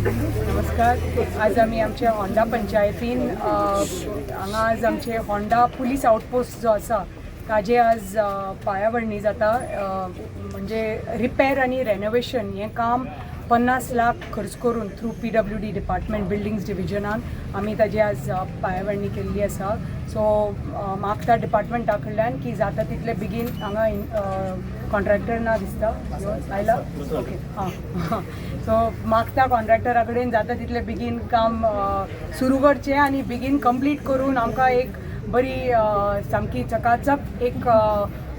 नमस्कार. आज आमी आमच्या होंडा पंचायतीन हांगा आज आमचे होंडा पुलीस आउटपोस्ट जो आसा ताजे आज पायाभरणी जाता. म्हणजे रिपेर आनी रेनोवेशन हें काम 50 लाख खर्च करून थ्रू पीडब्ल्यूडी डिपार्टमेंट, बिल्डिंग्स डिविजनान आमी ताजी आज पायाभरणी केल्ली आसा. सो मागता डिपार्टमेंटा कडल्यान की जाता तितले बेगीन हांगा कॉन्ट्रॅक्टर ना दिसता, आयला? ओके, आं. सो मागता कॉन्ट्रॅक्टरा कडेन जाता तितले बेगीन काम सुरू करचें आनी बेगीन कंप्लीट करून आमकां एक बरी सामकी चकाचक एक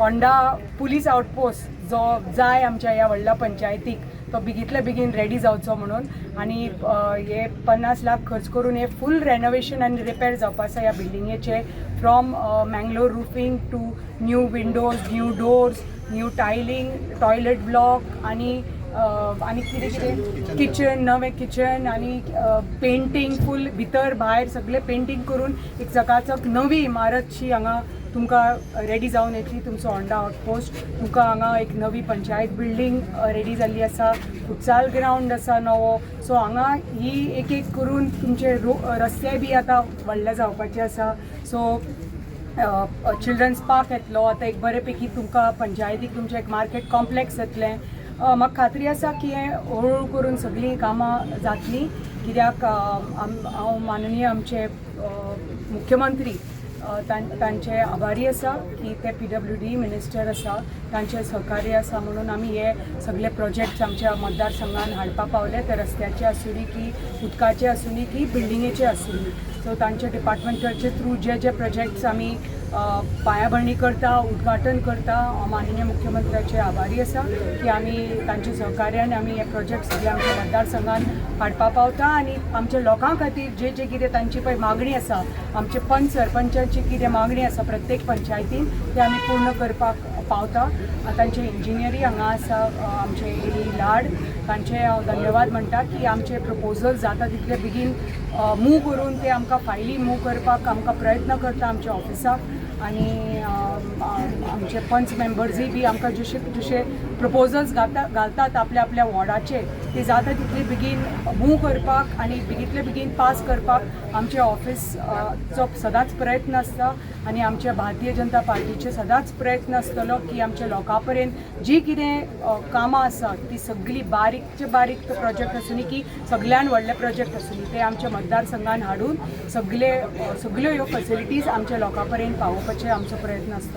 होंडा पुलीस आउटपोस्ट जो जाय आमच्या ह्या व्हडल्या पंचायतीक, तो बेगीतले बेगीन रेडी जावचो म्हणून. आनी हे 50 लाख खर्च करून हे फूल रेनोवेशन आनी रिपेर जावपा आसा ह्या बिल्डिंगेचे, from Mangalore roofing to new windows, new doors, new tiling, toilet block आनी आनी कितें कितें, किचन, नवें किचन आनी पेंटींग फूल भितर भायर सगळें पेंटींग करून एक चकाचक नवी इमारतशी हांगा तुमकां रेडी जावन येतली तुमचो होंडा आउटपोस्ट. तुमकां हांगा एक नवी पंचायत बिल्डींग रेडी जाल्ली आसा, फुटसाल ग्रावंड आसा नवो. सो हांगा ही एक एक करून तुमचे रो रस्ते बी आतां व्हडले जावपाचे आसा. सो चिल्ड्रन्स पार्क येतलो आतां एक बरे पैकी तुमकां पंचायतीक तुमचें एक मार्केट कॉम्प्लेक्स येतलें. म्हाका खात्री आसा की हें हळूहळू करून सगळीं कामां जातलीं, कित्याक हांव माननीय आमचे मुख्यमंत्री तांचे आभारी आसा की ते पीडब्ल्यूडी मिनिस्टर आसा, तांचे सहकार्य आसा म्हणून आमी हे सगळे प्रोजेक्ट्स आमच्या मतदारसंघान हाडपा पावले. ते रस्त्याचे आसूं की उदकाचे आसूं की बिल्डिंगेचे आसूं. सो तांच्या डिपार्टमेंटाचे थ्रू जे जे प्रोजेक्ट्स आमी पायाभरणी करता, उद्घाटन करता, हांव माननीय मुख्यमंत्र्याचे आभारी आसा की आमी तांच्या सहकार्यान आमी हे प्रोजेक्ट सगळे आमच्या मतदारसंघान हाडपा पावता. आनी आमच्या लोकां खातीर जे जे कितें तांची पळय मागणी आसा, आमचे पंच सरपंचाची कितें मागणी आसा प्रत्येक पंचायतीन, ते आमी पूर्ण करपाक पावता. तांचे इंजिनियरी हांगा आसा, आमचे एडी लाड, तांचे हांव धन्यवाद म्हणटा की आमचे प्रपोजल जाता तितले बेगीन मूव करून ते आमकां फायली मूव करपाक आमकां प्रयत्न करता आमच्या ऑफिसाक. आनी आमचे पंच मेंबर्सूय बी आमकां जशे जशे प्रपोजल्स घालतात आपल्या आपल्या वॉर्डाचे, ते जाता तितले बेगीन मूव करपाक आनी बेगीतले बेगीन पास करपाक आमच्या ऑफिस चो सदांच प्रयत्न आसता. आनी आमच्या भारतीय जनता पार्टीचे सदांच प्रयत्न आसतलो की आमच्या लोकां पर्यंत जी कितें कामां आसात ती सगळीं बारीकचे बारीक प्रोजेक्ट आसूं की सगळ्यान व्हडले प्रोजेक्ट आसूं, ते आमच्या मतदारसंघान हाडून सगळे सगळ्यो ह्यो फेसिलिटीज आमच्या लोकां पर्यंत पावोवपाचे आमचो प्रयत्न आसतलो.